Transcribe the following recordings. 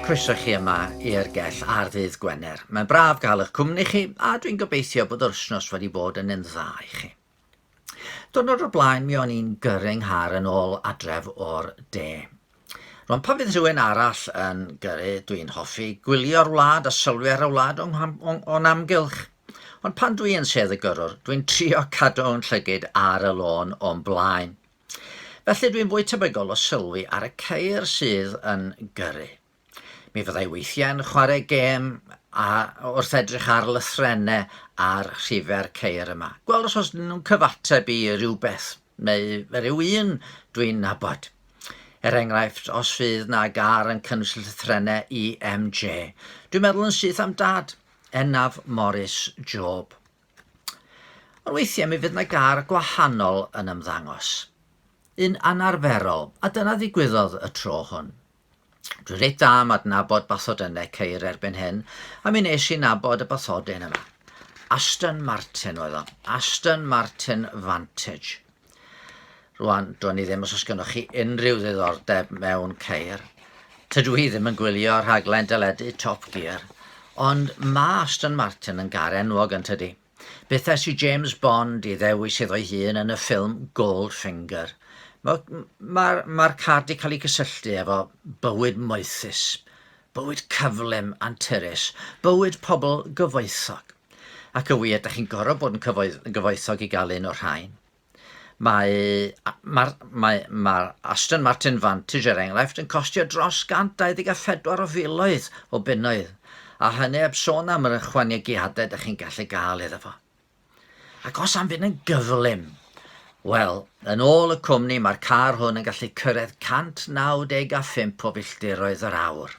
Croeso chi yma i'r gell ar ddydd Gwener. Mae'n braf gael eich cwmni chi a dwi'n gobeithio bod yr wythnos wedi bod yn un dda i chi. Diwrnod o'r blaen mi o'n i'n gyrru 'nghar yn ôl adref o'r de. Rwan pan fydd rhywun arall yn gyrru, dwi'n hoffi gwylio'r wlad a sylwi ar y wlad o'n, o'n, o'n amgylch. Ond pan dwi yn sedd y gyrrwr, dwi'n trio cadw yn llygid ar y lôn o'm blaen. Felly dwi'n fwy tebygol o sylwi ar y ceir sydd yn gyrru. Mi fyddai weithiau'n chwarae gêm a wrth edrych ar lythrennau a'r rhifau'r ceir yma. Gweld os oes nhw'n cyfateb i rywbeth neu ryw un dwi'n nabod. Er enghraifft, os fydd na gar yn cynnwys llythrennau EMJ, dwi'n meddwl yn syth am dad, Enaf Morris Job. Ond weithiau mi fydd 'na gar gwahanol yn ymddangos. Un anarferol, a dyna ddigwyddodd y tro hwn. Dwi reit dda am adnabod bathodynnau ceir erbyn hyn, a mi nes i nabod y bathodyn yma. Aston Martin oedd o. Aston Martin Vantage. Rwan, do'n i ddim os oes gennoch chi unrhyw ddiddordeb mewn ceir. Tydw i ddim yn gwylio rhaglen deledu Top Gear, ond mae Aston Martin yn gar enwog yn tydi? Beth ers i James Bond i ddewis iddo'i hun yn y ffilm Goldfinger. Mae'r ma, ma car di cael ei gysylltu efo bywyd moethus, bywyd cyflym, anturus, bywyd pobl gyfoethog. Ac y wir, da chi'n gorfod bod yn gyfoethog i gael un o'r rhain. Mae, mae'r, mae, mae Aston Martin Vantage, er enghraifft, yn costio dros 124 o filoedd o bunnoedd, a hynny heb sôn am yr ychwanegiadau ydych chi'n gallu gael iddo fo. Ac os am fynd yn gyflym, wel, yn ôl y cwmni, mae'r car hwn yn gallu cyrraedd 195 o filltiroedd yr awr.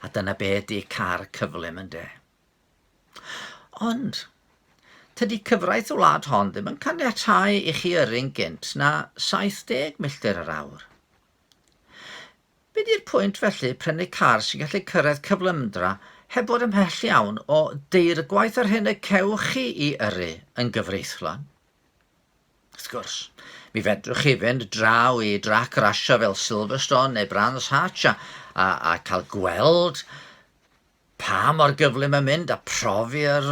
A dyna be ydy car cyflym yn de. Ond, tydi cyfraith y wlad hon ddim yn caniatáu i chi yrru'n gynt na 70 milltir yr awr. Be di'r pwynt felly prynu car sy'n gallu cyrraedd cyflymdra heb fod ymhell iawn o deirgwaith yr hyn y cewch chi i yrru yn gyfreithlon? Wrth gwrs, mi fedrwch chi fynd draw i drac rasio fel Silverstone neu Brands Hatch a, a, a cael gweld pa mor gyflym mae'n mynd a profi'r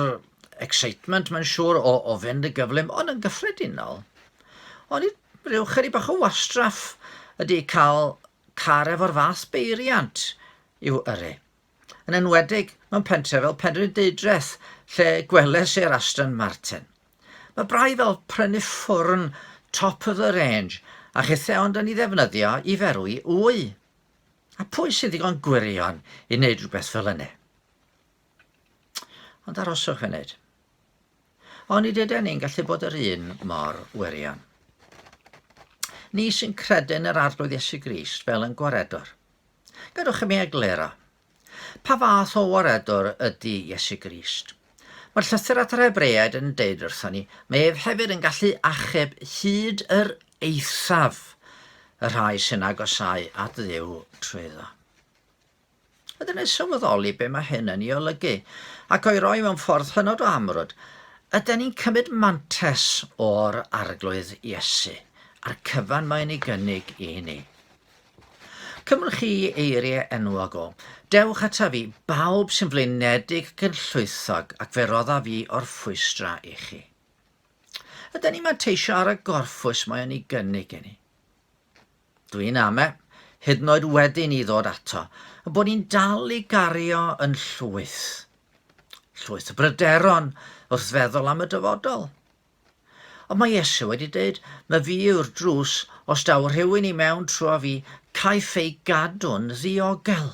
excitement mae'n siŵr o, o fynd yn gyflym, ond yn gyffredinol, ond i ryw chydig bach o wastraff ydy cael car efo'r fath beiriant i'w yrru. Yn enwedig mewn pentre fel Penrhyn Deudraeth, lle gweles i'r Aston Martin. Mae braidd fel prynu ffwrn top of the range, a chithe ond yn ei ddefnyddio i ferwi wy. A pwy sy'n ddigon gwirion i wneud rhywbeth fel yna? Ond aroswch funud. Onid yden ni'n gallu bod yr un mor wirion? Ni sy'n credu yn yr Arglwydd Iesu Grist fel yn gwaredwr. Gadwch i mi egluro. Pa fath o waredwr ydy Iesu Grist? Mae'r llythyr at yr Hebreaid yn deud wrthon ni, mae ef hefyd yn gallu achub hyd yr eithaf y rhai sy'n agosáu at Dduw trwyddo. Ydyn ni'n sylweddoli be mae hyn yn ei olygu, ac o'i roi mewn ffordd hynod o amrwd, ydyn ni'n cymryd mantes o'r Arglwydd Iesu, a'r cyfan mae'n ei gynnig i ni. Cymrwch chi eiriau enwog o, Dewch ataf fi, bawb sy'n flinedig ac yn llwythog, ac fe roddaf fi orffwystra i chi. Ydy ni'n manteisio ar y gorffwys mae o'n ei gynnig i ni? Dwi'n ame, hyd yn oed wedi ni ddod ato, y bod ni'n dal i gario yn llwyth. Llwyth o bryderon wrth feddwl am y dyfodol. Ond mae Iesu wedi dweud, Mae fi yw'r drws, os daw rhywun i mewn trwy fi, caiff ei gadw'n ddiogel.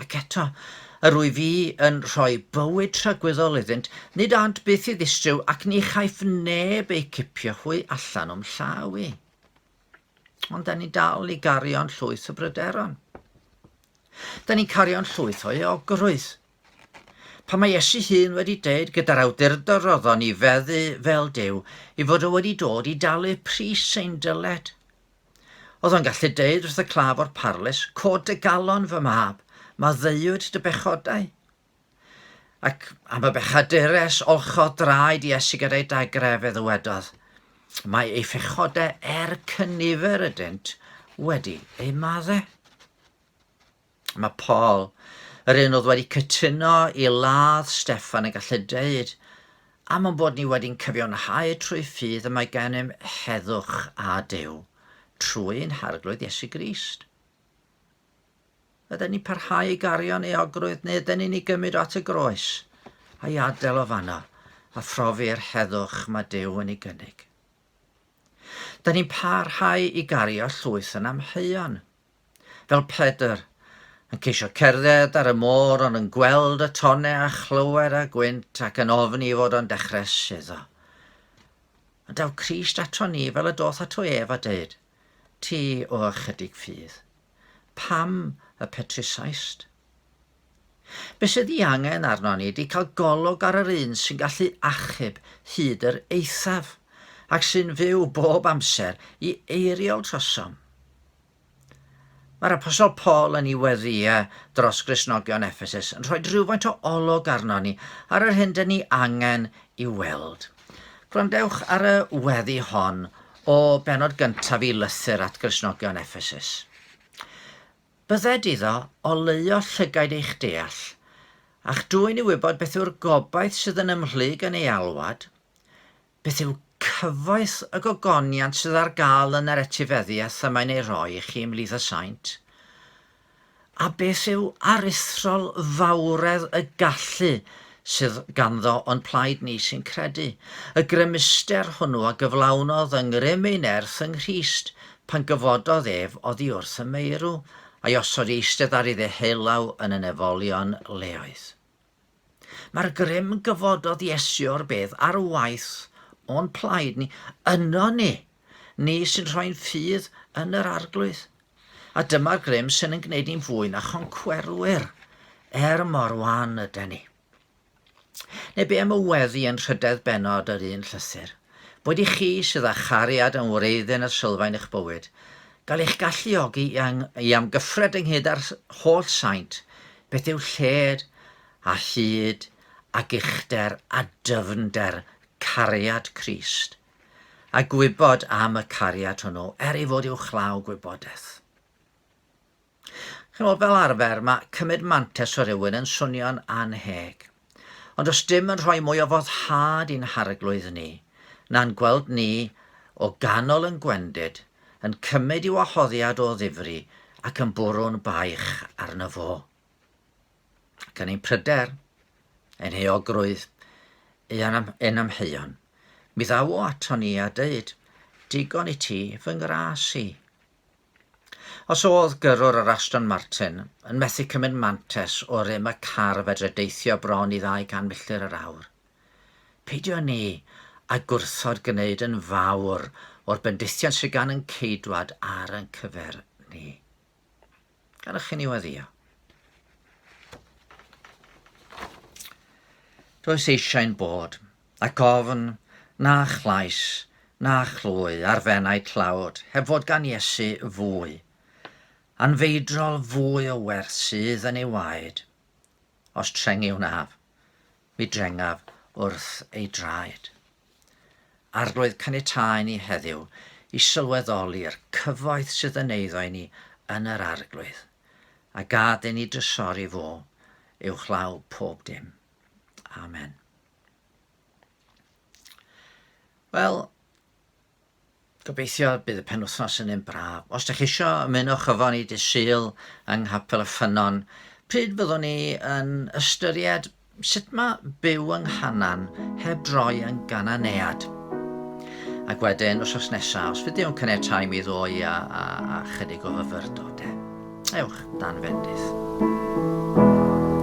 Ac eto, yr wyf fi yn rhoi bywyd tragwyddol iddynt, nid ânt byth i ddistryw, ac ni chaiff neb eu cipio hwy allan o'm llaw i. Ond da ni'n dal i gario'n llwyth o bryderon. Da ni'n cario'n llwyth o euogrwydd. Pan mae Iesu hun wedi deud gyda'r awdurdod roddon i feddu fel Duw, ei fod o wedi dod i dalu pris ein dyled. Oedd o'n gallu deud wrth y claf o'r parlys, cod dy galon fy mab, maddeuwyd dy bechodau. Ac am y bechadures olchodd draed Iesu gyda'i dagrau fe ddywedodd, mae ei phechodau er cynifer ydynt wedi eu maddau. Mae Paul, yr un oedd wedi cytuno i ladd Steffan yn gallu deud, am ein bod ni wedi'n cyfiawnhau trwy ffydd y mae gennym heddwch â Duw, trwy ein Harglwydd Iesu Grist. Ydyn ni'n parhau i gario'n euogrwydd neu ydyn ni'n ei gymryd o at y groes a'i adael o fanno a phrofi'r heddwch mae Duw yn ei gynnig? Dyn ni'n parhau i gario llwyth yn amheuon. Fel Pedr, yn ceisio cerdded ar y môr ond yn gweld y tonnau a chlywed y gwynt ac yn ofni fod o'n dechrau suddo. Ond daw Crist ato ni fel y doth ato ef a deud, Ti o ychydig ffydd. Pam y petrusaist? Be sydd ei angen arno ni ydy cael golwg ar yr un sy'n gallu achub hyd yr eithaf ac sy'n fyw bob amser i eiriol trosom. Mae'r Apostol Paul yn ei weddïau dros Gristnogion Ephesus yn rhoi rhywfaint o olwg arno ni ar yr hyn dyn ni angen i'w weld. Gwrandewch ar y weddi hon o bennod gyntaf i lythyr at Gristnogion Ephesus. Bydded iddo oleuo llygaid eich deall, a'ch dwyn i wybod beth yw'r gobaith sydd yn ymhlyg yn ei alwad, beth yw cyfoeth y gogoniant sydd ar gael yn yr etifeddiaeth y mae'n ei rhoi i chi ymhlith y saint, A beth yw aruthrol fawredd y gallu sydd ganddo o'n plaid ni sy'n credu, y grymuster hwnnw a gyflawnodd yng ngrym ei nerth yng Nghrist pan gyfododd ef oddi wrth y meirw, a'i osod i eistedd ar ei ddeheulaw yn y nefolion leoedd. Mae'r grym gyfododd Iesu o'r bedd ar waith o'n plaid ni, yno ni, ni sy'n rhoi'n ffydd yn yr Arglwydd. A dyma'r grym sy'n yn gwneud ni'n fwy na choncwerwyr, er mor wan yden ni. Neu be am y weddi yn rhydedd bennod yr un llythyr? Boed i chi sydd â chariad yn wreiddyn a sylfaen eich bywyd, gael eich galluogi i, i amgyffred ynghyd â'r holl saint beth yw lled a hyd ac uchder a dyfnder cariad Crist, a gwybod am y cariad hwnnw, er ei fod uwchlaw gwybodaeth. Chymod, fel arfer, mae cymryd mantais o rywun yn swnio'n annheg. Ond does dim yn rhoi mwy o foddhad i'n harglwydd ni, na'n gweld ni o ganol yn gwendid, yn cymryd i wahoddiad o ddifri ac yn bwrw'n baich arno fo. Ac yn ein pryder, ein heuogrwydd, ein amheuon, mi ddaw o ato ni a dweud, digon i ti fy ngras i. Os oedd gyrrwr yr Aston Martin yn methu cymryd mantes o rym y car fedre deithio bron i 200 milltir yr awr, peidio ni a gwrthod gwneud yn fawr o'r bendithion sydd gan yn ceidwad ar ein cyfer ni. Gadewch i ni weddio. Does eisiau'n bod, ac ofn, na chlais, na chlwy ar fenau tlawd, heb fod gan Iesu fwy. Anfeidrol fwy o werth sydd yn ei waed. Os trengi wnaf, mi drengaf wrth ei draed. Arglwydd, caniatáu ni heddiw i sylweddoli'r cyfoeth sydd yn eiddo i ni yn yr Arglwydd, a gad i ni drysori fo uwchlaw pob dim. Amen. Wel, Gobeithio bydd y penwythnos yn un braf. Os ydych chi eisiau ymunwch efo ni dydd Sul yng Nghapel y Ffynnon, pryd fyddwn ni yn ystyried sut mae byw yng Nghanan heb droi yn Gananead. Ac wedyn, wrthnos nesaf, os fydd Duw'n caniatáu mi ddoi a, a, a chydig o fyfyrdodau. Ewch dan fendith.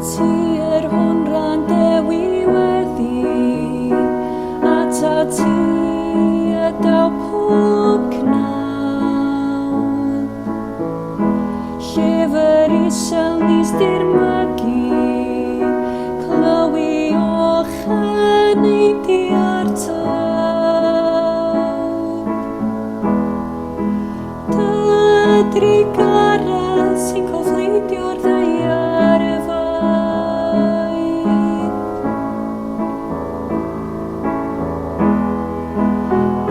Ti yr hwn ran dewi weddi, atat ti y daw pob cnawd. Llyfr isel nis dirmygu, clywi ochr neidiau'r tawdd. Dy drugaredd sy'n cofleidio'r ddaear fain.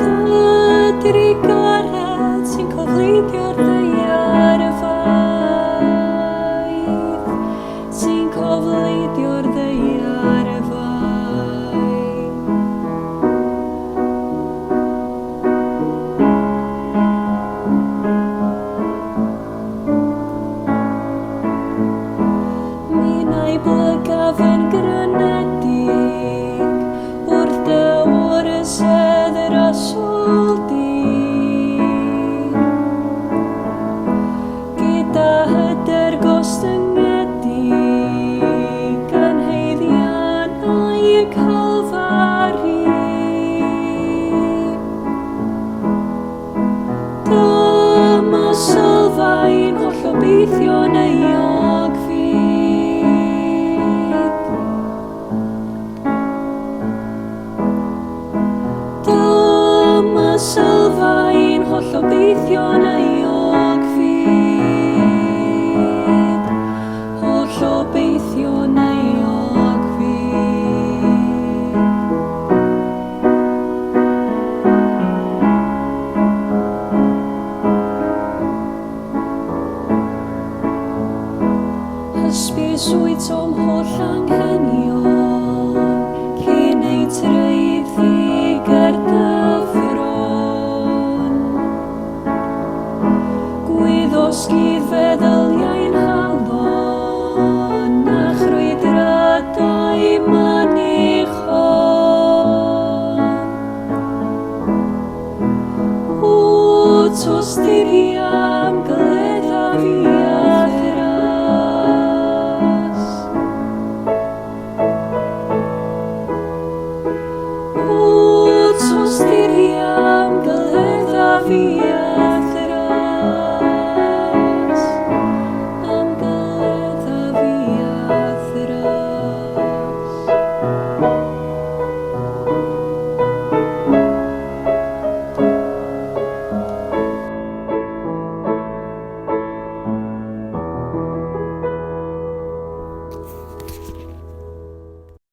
Dy drugaredd sy'n cofleidio'r ddaear fain. obeithion euog fyd. Dyma sylfaen holl obeithion euog fyd, holl obeithion euog fyd. Hysbys wyt o'm holl anghenion, cyn eu traethu ger dy fron. Gwyddos gudd feddyliau'n halon, a chrwydradau mynych hon. O tosturi am